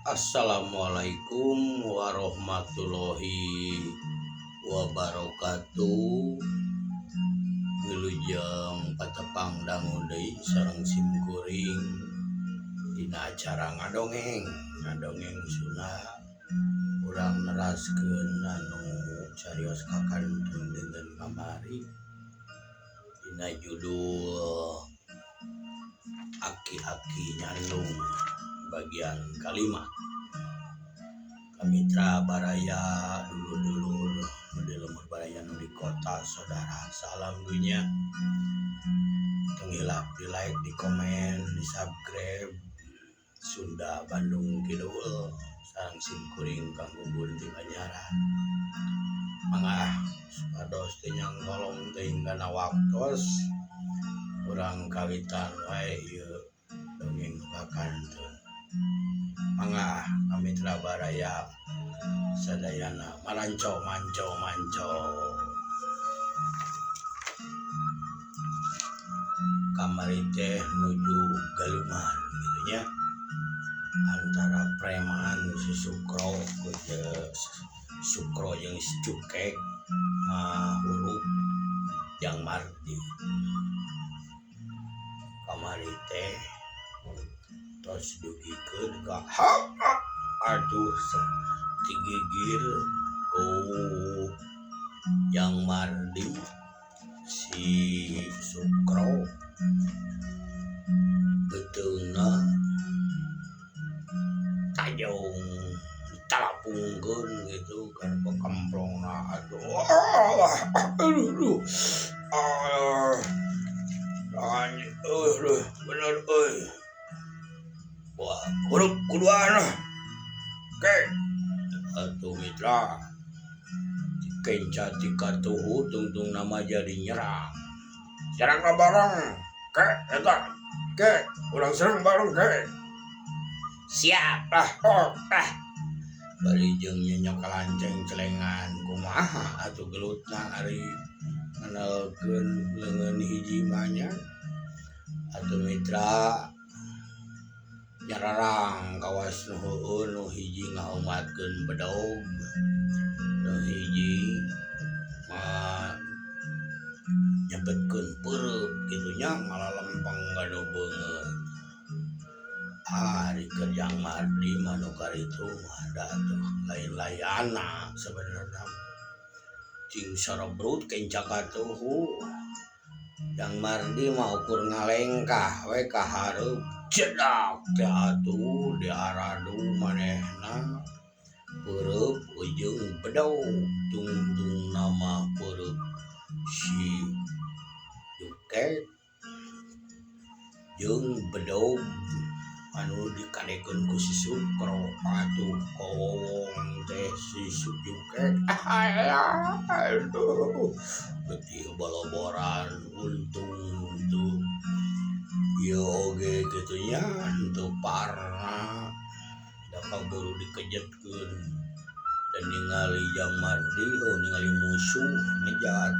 Assalamualaikum warahmatullahi wabarakatuh. Wilujeng patepang dangu deui sareng sim kuring dina acara ngadongeng, ngadongeng Sunda urang neraskeun anu carios kakantun dinten kamari dina judul Aki-aki Nyandung bagian kalima. Kamitra baraya dulur-dulur nu di lembur baraya nu di kota saudara salam dunya tong hilap di like di komen di subscribe Sunda Bandung Kidul sareng sim kuring Kang Gugun ti Banjaran mangga ah supados teu nyangkolong teuing kana waktos urang kawitan wae ieu dongeng nu kakantun. Mangga kamitra baraya sadayana maranco manco manco. Kamari teh nuju galuman kitu nya antara preman si Sukro Sukro jeung si Cukek ngahurup Jang Mardi. Kamari teh tos dugikeun ka aduh tigigir ku Jang Mardi si Sukro beuteungna tajong ditalapungkeun kitu kana kakemplongna aduh aduh aduh bener euy wah hurup kuduan ke atuh mitra kenca ti katuhu tungtung nama jadi nyerang serang bareng ke eta ke urang serang bareng ke siap lah oh ah bari jeung nyenyok kalanceng celengan kumaha atuh gelutna ari ngandalkeun leungeun hiji mah nya atuh mitra nyararang kawas nu heueuh nu hiji ngaumatkeun bedog nu hiji mah nyebetkeun peureub kitu nya ngalalempeng gaduh beungeut. Ari keur Jang Mardi mah nu karitu mah da atuh lain layana sebenarna cing sarebrut kenca katuhu Jang Mardi mah ukur ngalengkah we ka hareup jedak teh atuh diaradu manehna peureub ujung bedog tungtungna mah peureub si Jukek. Jeung bedog anu dikadekeun ku si Sukro atuh kowowong teh si Jukek aduh getih boloboran untung teu ieu oge kitu nya henteu parna da kaburu dikejetkeun dan ningali Jang Mardi heuh ningali musuh ngejat.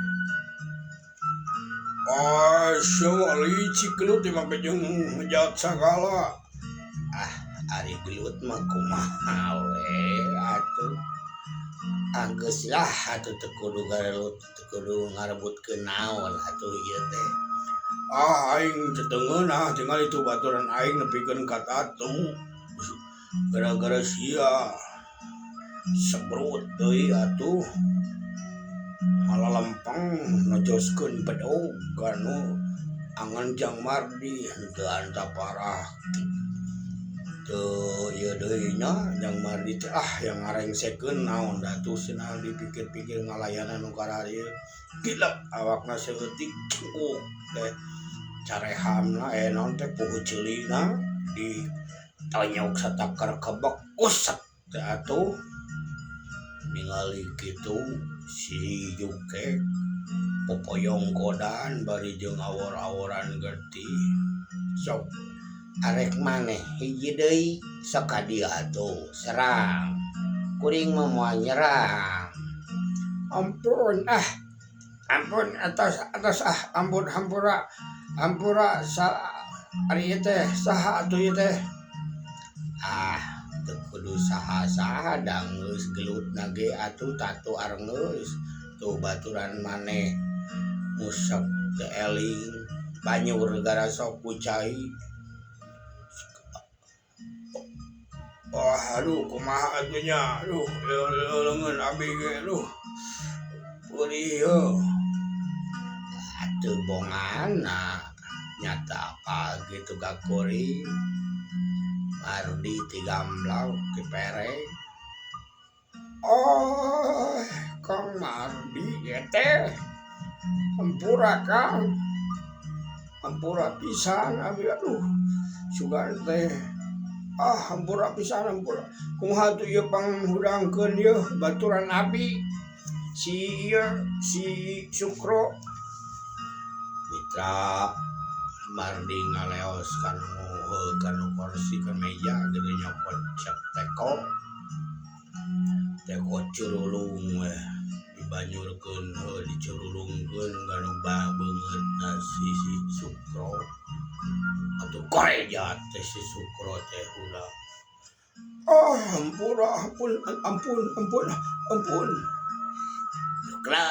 Ah, sia licik gelut make jeung ngejat sagala. Ah, ari gelut mah kumaha we atuh. Ah geus lah atuh teu kudu garelut teu kudu ngarebutkeun naon atuh ieu teh. Ah aing teu teungeun ah tingali tuh baturan aing nepikeun ka tatu. Gara-gara sia sebrut deui atuh. Malalempeng ngejoskeun bedog anu angan Jang Mardi henteu anta parah teu ieu deui nya Jang Mardi teh ah yang ngarengsekeun naon da atuh cenah dipikir-pikir ngalayanan nu kararieu gilep awakna saeutik cengkuk teh carehamna naon teh puhu ceulina ditonyok satakar kebek usep teh atuh ningali kitu si Juke popoyong kodan bari jeung awor-aworan getih sok arek maneh hiji deui sok ka dieu atuh serang kuring mah moal nyerang ampun ah ampun atos atos ah ampun hampura hampura sa ari ieu teh saha atuh ieu teh ah. Teu kudu saha-saha da geus gelutna ge atuh tatu arenggeus tuh baturan maneh musek teu eling banyur garasok ku cai. Wah aduh kumaha atuh nya aduh leungeun abi ge aduh peurih heuh. Atuh bongana nyata apa kitu ka kuring Mardi ti gamblok ti pereng. Oh Kang Mardi ieu teh hampura Kang hampura pisan abi aduh sugan teh ah hampura pisan hampura kumaha atuh ieu panghudangkeun ieu baturan abi si ieu si Sukro. Mitra Mardi ngaleos kanu kanu kursi ka meja kitu nyokot cek teko. Teko curulung weh dibanyurkeun heuh dicurulungkeun kanu beungeutna si Sukro. Atuh korejat teh si Sukro teh hudang. Ah hampura ampun ampun ampun ampun. Sukro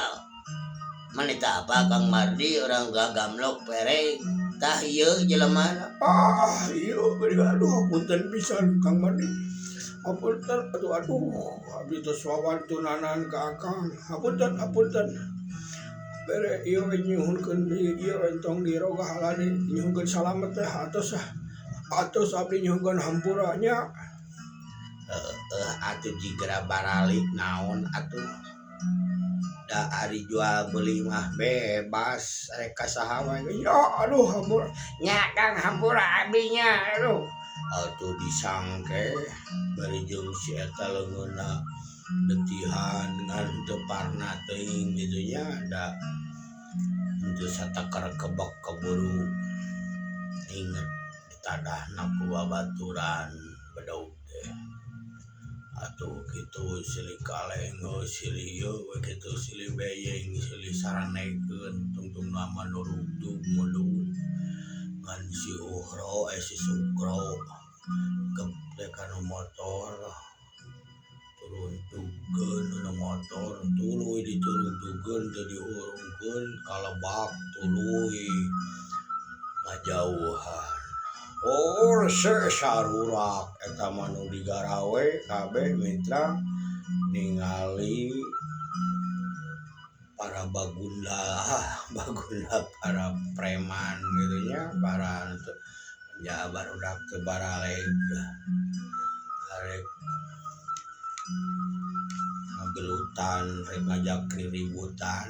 maneh teh apa Kang Mardi urang gagamlok pereng tah ieu jelemana. Ah ieu geuning aduh punten pisan Kang Mardi. Hapunten aduh aduh abdi tos wawantunanan ka akang hapunten hapunten. Bere ieu we nyuhunkeun deui ieu entong dirogah halani nyuhunkeun salamet teh atos ah atos abdi nyuhunkeun hampura nya. Heueuh atuh jiga baralik naon atuh da ari jual beli mah bebas rek ka saha wae nya aduh hampura nya Kang hampura abdi nya aduh. Atuh disangke bari jeung si eta leungeunna letihan ngan teu parna teuing kitu nya da henteu sateker kebek keburu inget ditadahna ku babaturan bedog teh. Atuh kitu silih kaleng heuh silih ieu we kitu silih beyeng silih saranekeun tungtungna mah nu rugtug mudun ngan si Uhro si Sukro gep teh kana motor turuntugkeun kana motor tuluy diturungtugkeun teu dihurungkeun kalebak tuluy ngajauhan. Oh sarurak eta mah nu digarawe kabeh mitra ningali para bagunda bagunda para preman kitu nya para nya barudak teu baraleg arek ngagelutan rek ngajak riributan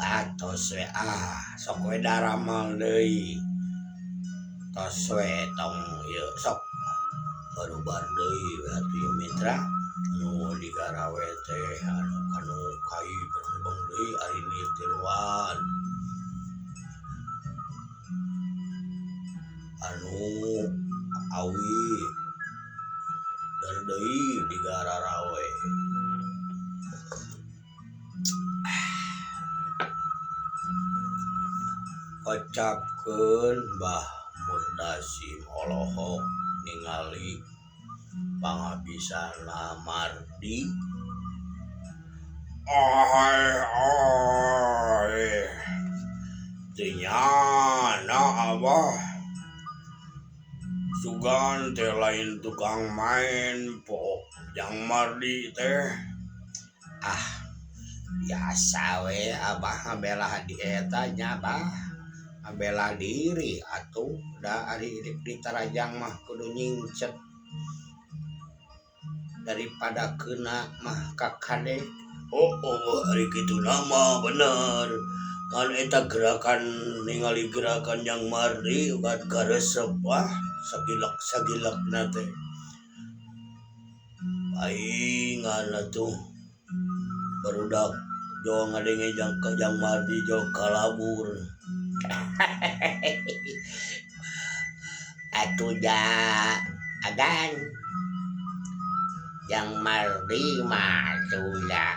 atos we ah sok we daramal deui tos we tong ieu sok barubar deui we atuh ieu mitra nu digarawe teh anu kanu kai berembeng deui ari ieu tiluan anu awi dar deui digararawe. Kocapkeun Bah Murdasim olohok ningali pangabisana Mardi. Ai ai teu nyana abah sugan teh lain tukang main pook jang Mardi teh. Ah biasa we abah ngabela di eta nya bah ngabela diri atuh da ari ditarajang mah kudu nyingcet daripada kena mah kakade. Oh oh ari kitu nama bener ngan eta gerakan ningali gerakan yang Mardi ugat karesep wah sagilak sagilakna teh paingan atuh barudak jo ngadenge jang ka jang Mardi jo kalabur. Atuh ja agan jang Mardi mah atuh da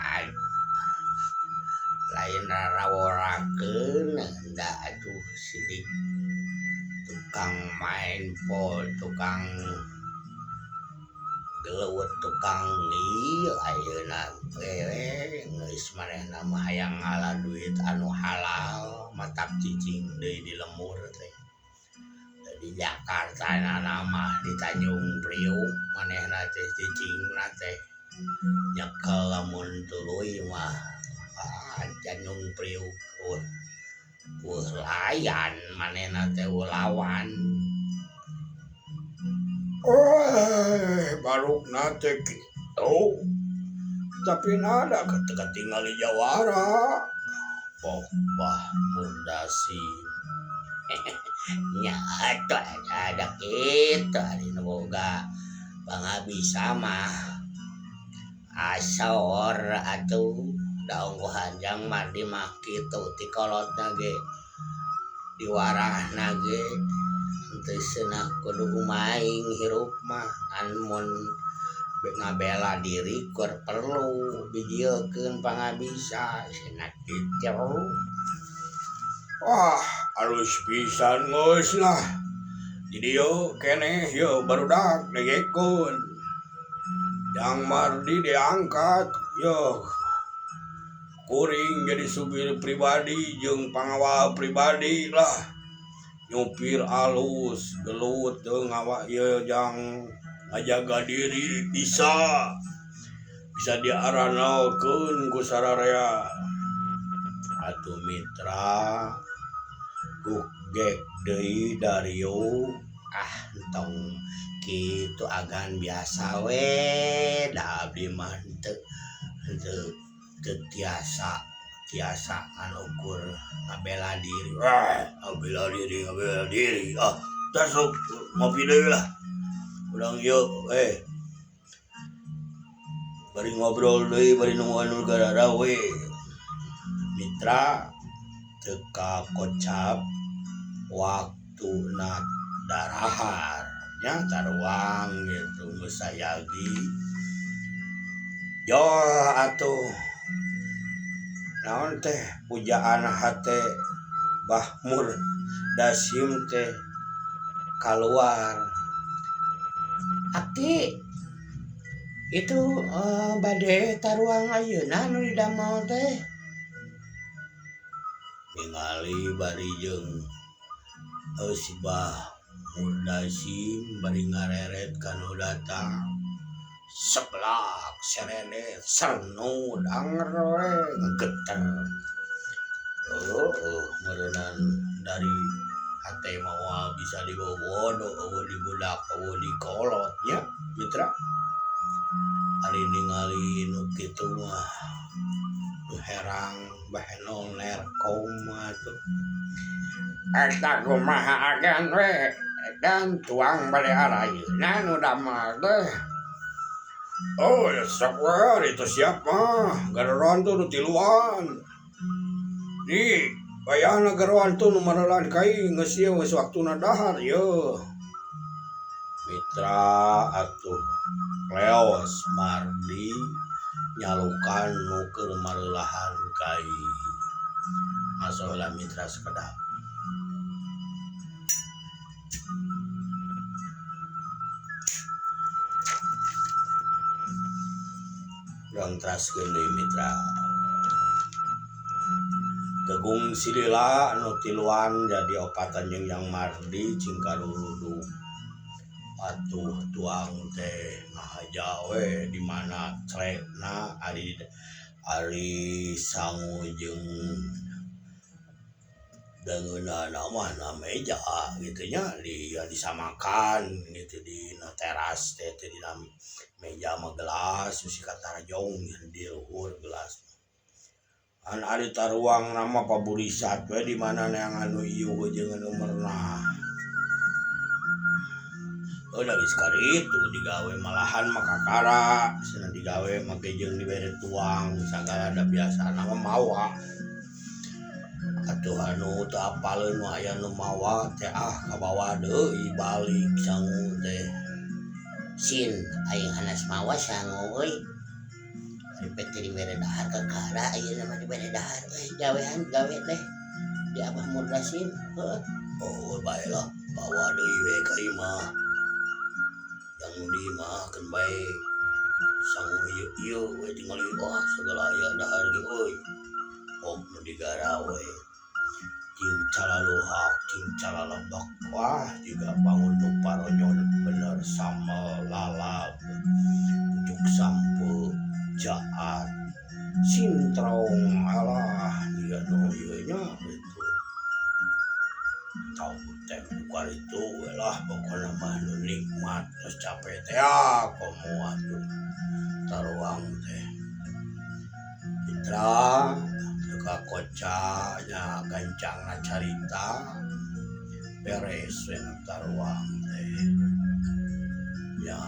lain raraworakeun da atuh sidik tukang main pol tukang Geuleuh tukang ieu ayeuna we geus manehna mah hayang ngala duit anu halal matak cicing deui di lembur teh. Di Jakarta na mah di Tanjung Priuk manehna teh cicingna teh nyekel lamun tuluy mah Tanjung Priuk eueuh layan manehna teh lawan. Barukna teh kitu tapi nada ketinggali jawara pok Bah Murdasim. Nya atuh ada kitu ari nu boga pangabisa mah asor atuh da ungguhan Jang Mardi mah kitu ti kolotna ge diwarahna ge henteu seunah kudu kumaing hirup mah ngan mun ngabela diri keur perlu dijiekeun pangabisa cenah kitu. Wah, alus pisan geus lah. Di dieu keneh yeuh barudak degekeun. Jang Mardi diangkat yeuh kuring jadi supir pribadi jeung pangawal pribadi lah. Nyupir alus gelut teu ngawa ieu jang ngajaga diri bisa diaranalkeun ku sararea. Atuh mitra gek deui Dario ah entong kitu agan biasa we da abdi mah henteu tiasa anu ukur ngabela diri. Ngabela diri ah tasuk ngopi deui lah urang ieu bari ngobrol deui bari nungguan nu gararawe. Mitra teu kakocap waktuna darahar nya taruang gitu geus sayagi yo atuh naon teh pujaan hate Bah Murdasim teh kaluar. Aki itu bade taruang ayeuna nu didamel teh ningali bari jeung si Bah Murdasim bari ngareret kanu datang seblak serenet sernud anger we ngegeter. Meureunan dari hate moal bisa dibobodo eueuh dibudak eueuh dikolot nya mitra. Ari ningali nu kitu mah nu herang bahenol nerkom atuh. Eta kumaha agan we dan tuang bade arayeuna nu damel teh. Oh ya sok we itu siap mah garoan tuh nu tiluan. Di bayana garoan tuh nu marelan kai geus ieu geus waktuna dahar yeuh. Mitra atuh leos Mardi nyalukan nu keur mareulahan kai. Masolah mitra sakedap. Urang teraskeun deui mitra. Tegung silila anu tiluan jadi opatan jeung Jang Mardi cing karuruduk. Atuh tuang teh ngahaja we di mana crekna ari sangu jeung dangeunana mah na meja gitu nya di disamakan gitu di teras teh di meja mah gelas si katarajong di luhur gelas. An ari taruang nama paburisat we di mana neangan nu ieu jeung anu merenah. Udah geus karitu digawe malahan mah kakara cenah digawe make jeung dibere tuang sagala da biasana mah mawa. Atuh anu teu apaleun nu aya nu mawa teh ah kabawa deui balik sangu teh. Sin aing hanas mawa sangu euy. Ripet teh dibere dahar kakara ayeuna mah dibere dahar euy gawean gawe teh di Abah Murdasim heuh. Oh bae lah bawa deui we ka imah. Yang nu di imah keun bae sangu ieu ieu we tingali wah sagala aya dahar ge euy. Ok nu digarawe cing calaluhak cing calalebek wah jiga bangun nu paronyon bener sambel lalap pucuk sampeu jaat sintrong alah jiga nu ieu nya kitu. Tahu teh nu karitu we lah pokona mah nu nikmat tos cape teh komo atuh taruang teh. Mitra teu kakoca nya gancangna carita beres we nu taruang teh nya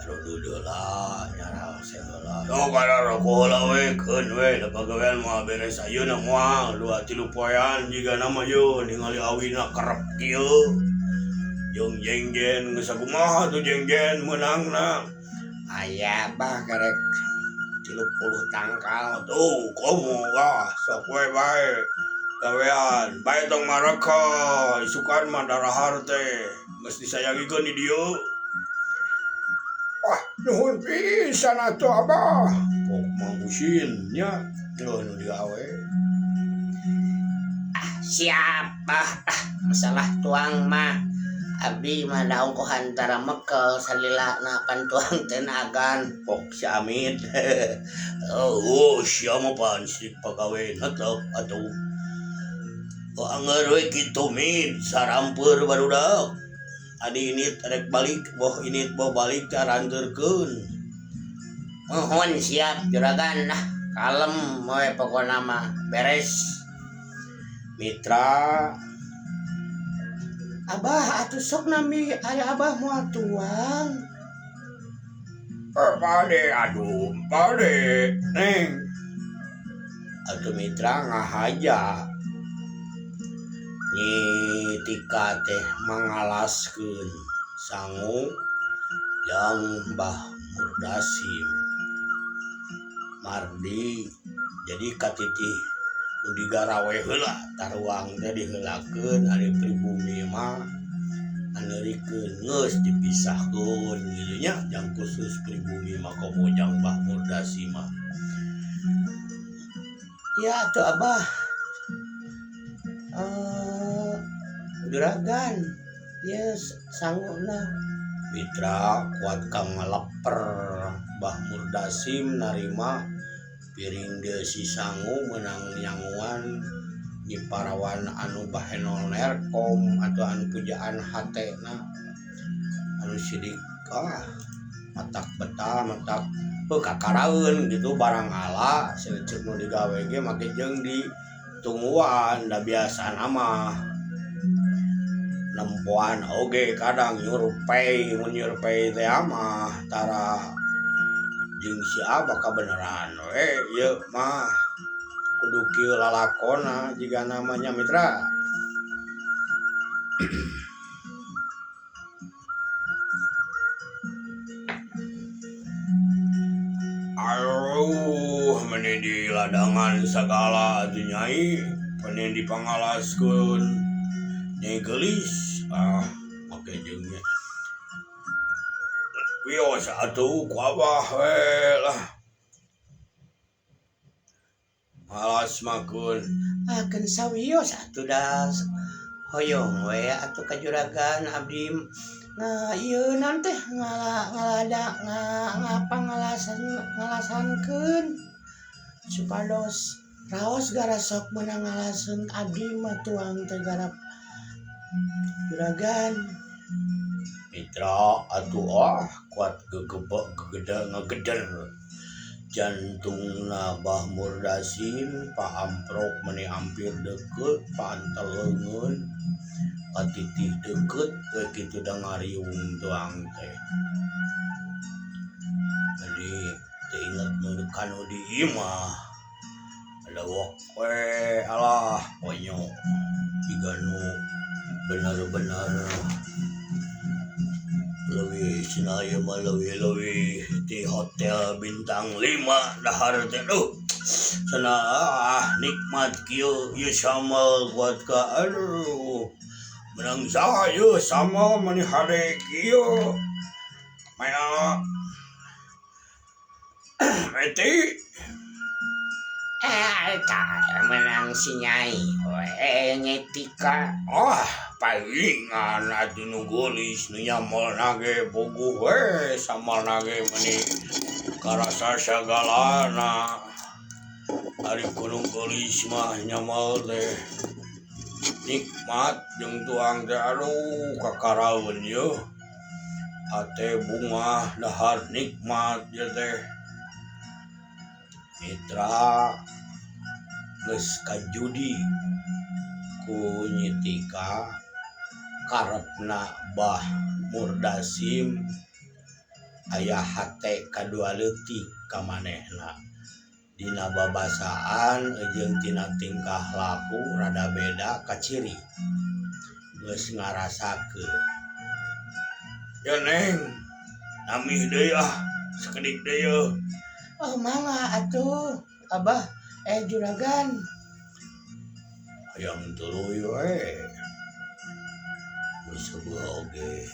aduh deula nya rase heula sok roko heula we keun we da pagawean moal beres ayeuna moal 2-3 poean jigana mah yeuh ningali awina kerep kieu jeung jengjen geus sakumaha tuh jengjen meunangna. Aya bah karek 30 tangkal tuh komo lah sok we bae gawean bae tong mareka isukan mah darahar teh geus disayangikeun di dieu. Wah nuhun pisan atuh abah pok Mang Husin nya teu nu digawe. Ah siap bah ah masalah tuang mah abdi mah da ongkohan tara mekel salila na pan tuang teu nagan pok si Amit. Oh sia mah pan sik pagawe netep atuh. Angeur we kitu mid sarampeur barudak. Adi init rek balik boh init boh balik teh aranteurkeun. Mohon siap juragan lah kalem we pokona mah beres. Mitra abah atuh sok nami aya abah moal tuang. Pade aduh pade neng. Atuh mitra ngahaja. Nyi Tika teh mangalaskeun sangu jang Mbah Murdasim. Mardi jadi katitih nu digarawe heula taruang teh diheulakeun ari pribumi mah aneurikeun geus dipisahkeun kitu nya jang khusus pribumi mah komo jang Mbah Murdasim mah. Ya atuh abah. Juragan ieu sanguna mitra kuat ka ngaleper Mbah Murdasim narima piring deui si sangu meunang nyanguan nyi parawan anu bahenol nerkom atau anu pujaan hatena anu sidik ah matak betah matak heuh kakaraeun gitu barang ala seuceuk nu digawe ge make jeung di tungguan da biasana mah nempoan oge kadang nyurpei mun nyurpei teh mah tara jeung si abah kabeneran we ieu mah kudu kieu lalakona jiga namanya mitra. Aduh meni di ladangan sagala atuh nyai meni dipangalaskeun nyai geulis ah make jeung nya wios atuh ku abah we lah malas makeun ah keun sawios atuh da hoyong we atuh ka juragan abdi nga ieu naon teh ngala ngalada nga ngapangalasan ngalasankeun supados raos gara sok meunang ngalaseun abdi mah tuang teh garap juragan. Mitra atuh ah kuat gegebek gegede ngegeder jantungna Bah Murdasim paamprok meni hampir deukeut paantel leungeun katitih deukeut we kitu da ngariung tuang teh. Jadi teu inget nu kanu di imah lewek we alah ponyo jiga nu bener-bener leuwih cenah ieu mah leuwih-leuwih ti hotel bintang 5 dahar teh duh cenah ah nikmat kieu ieu sambal kuat ka aduh Menang saha yeuh sama mani hade kieu. Maya Meti. Eta menang si Nyai we nyetika. Ah, palingan atuh nu geulis nu nyamelna ge puguh we samelna ge meuni karasa sagalana. Ari ku nu geulis mah nyamel teh nikmat jeung tuang teh aduh kakaraeun yeuh. Hate bungah dahar nikmat ieu teh. Mitra geus kajudi ku nyitika karepna Bah Murdasim aya hate kadua leutik ka manehna. Dina babasaan jeung tina tingkah laku rada beda kaciri geus ngarasakeun. Ya Neng, nami deui ah, sakedik deui yeuh. Oh mangga atuh, Abah, juragan. Hayang tuluy we. Geus heueuh oge.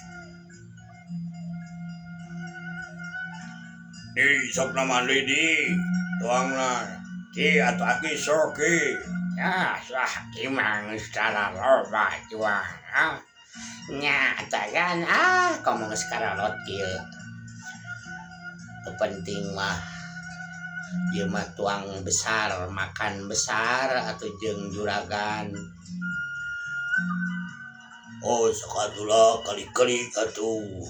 Di sok na mandi di tuangna. Ki atuh aki sok ki. Ya, sah imang geus loba tuang. Ah. Nya tagan ah komo geus karalot kieu. Nu penting mah ieu mah tuang besar, makan besar atuh jeung juragan. Oh, sakatula kali-kali atuh.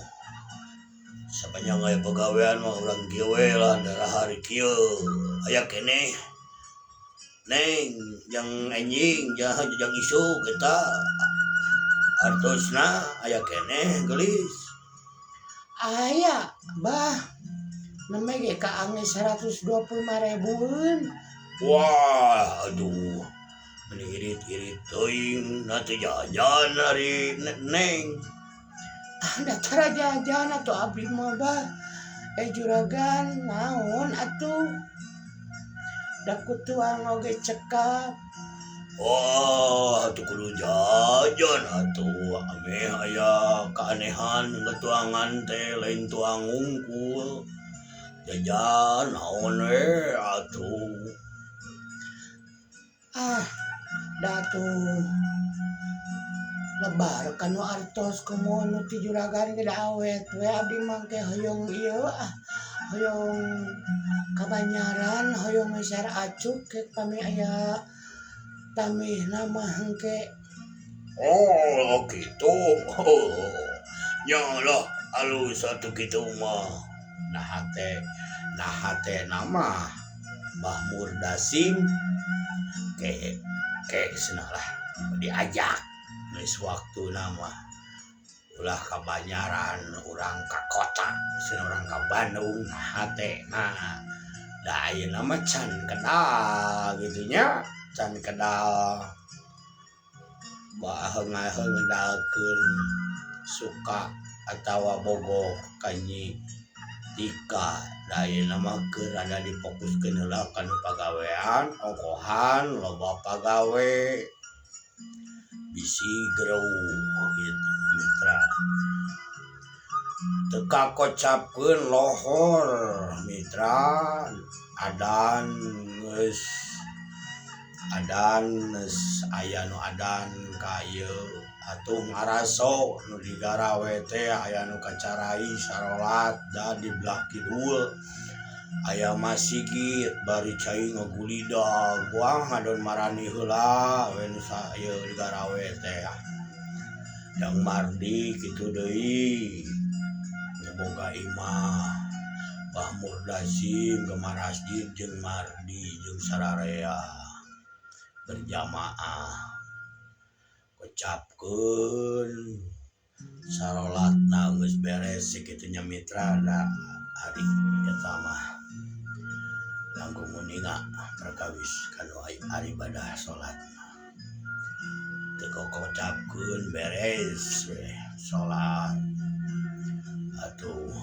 Sapanjang aya pagawean mah urang kieu we lah darah hari kieu. Aya keneh. Neng, jang enjing, jang isuk eta. Artosna aya keneh geulis. Aya, Bah. Nembe ge kaange 125 ribuan. Wah, aduh. Meni irit-irit teuing na teu jajan ari Neng. Ah, da tara jajan atuh abdi mah, Bah. Juragan naon atuh? Da ku tuang oge cekap. Wah, atuh kudu jajan atuh. Ameh aya keanehan tuangan teh lain tuang ngungkul. Jajan naon we atuh. Ah, da atuh lebar kanu artos komo nu ti juragan ge da awet we abdi mah ge hoyong ieu ah. Hoyong kabanyaran, hoyong meser acuk ke pami aya tamihna mah hengke. Oh, kitu. Oh, nya lah alus atuh kitu mah. Nah hate nama Bah Murdasim ke ke cenah lah diajak geus waktuna mah ulah ka Banyaran urang ka kota cenah urang ka Bandung nah hate nah da ayeuna mah can kedal kitu nya can kedal baheung ngedalkeun suka atawa bogoh ka Nyi Tika da ayeuna mah keur rada difokuskeun heula kana pagawean ongkohan loba pagawe bisi gereuh kitu mitra teu kakocapkeun lohor mitra adan geus adan geus aya nu adan ka ieu atuh ngaraso nu digarawe teh aya nu kacarai sarolat da di belah kidul aya masigit bari cai ngagulidag buang ngadon marani heula we nu ieu digarawe teh Jang Mardi kitu deui boga imah Bah Murdasim ke masjid jeung Mardi jeung sararea berjamaah kocapkeun sarolatna geus beres sakitu nya mitra da ari eta mah langkung uninga perkawis kanu ari ibadah salat teu kokocapkeun beres we salat atuh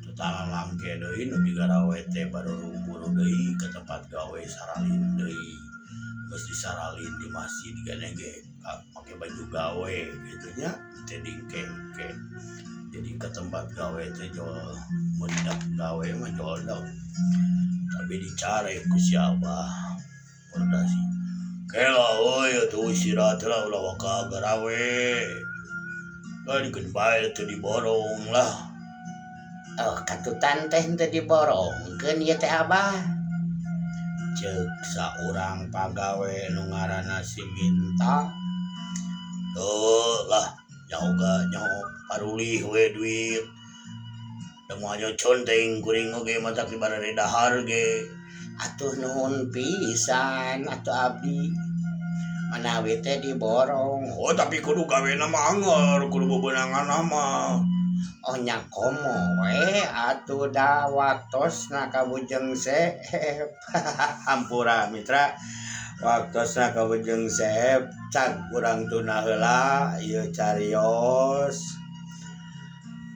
teu langke deui nu digarawe teh buru-buru deui ka tempat gawe saralin deui. Geus disaralin di masjid gane ge make baju gawe kitu nya teu dingkengke. Jadi ka tempat gawe teh jol mendak gawe mah joldog. Tapi dicarek ku si abah murdasi. Kela euy atuh istirahat heula ulah waka garawe. Dikeun bae teu diborong lah. Oh katutan teh henteu diborongkeun ieu teh abah. Ceuk saurang pagawe nu ngaranna si Minta. Heuh lah nyaho ga nyaho parulih we duit. Da moal nyocon teuing kuring oge matak dibarere dahar ge. Atuh nuhun pisan atuh abdi. Manawi teh diborong. Oh tapi kudu gawena mah anger, kudu bebeunanganna mah. Oh nya komo we atuh da waktosna ka Bujeng Seep. Hampura mitra, waktosna ka Bujeng Seep cag urang tuna heula ieu carios.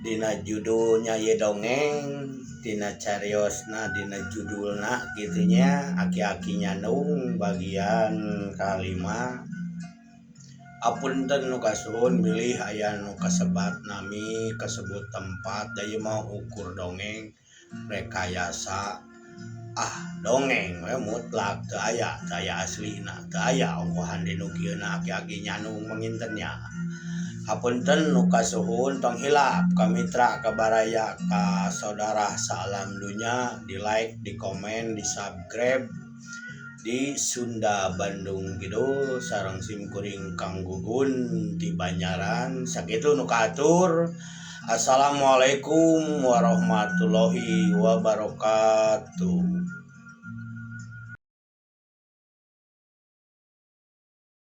Dina judulnya ieu dongeng, dina cariosna dina judulna kitu nya aki-aki nyandung bagian kalima. Apunten nu kasuhun bilih aya nu kasebat nami kasebut tempat da ieu mah ukur dongeng rekayasa ah dongeng we mutlak teu aya teu aya aslina teu aya ongkohan di nu kieu na aki-aki nyandung manginten nya. Hapunten nu kasuhun tong hilap ka mitra ka baraya ka saudara saalam dunya di like di komen di subscribe di Sunda Bandung Kidul sareng simkuring Kang Gugun di Banjaran sakitu nu kaatur. Assalamualaikum warahmatullahi wabarakatuh.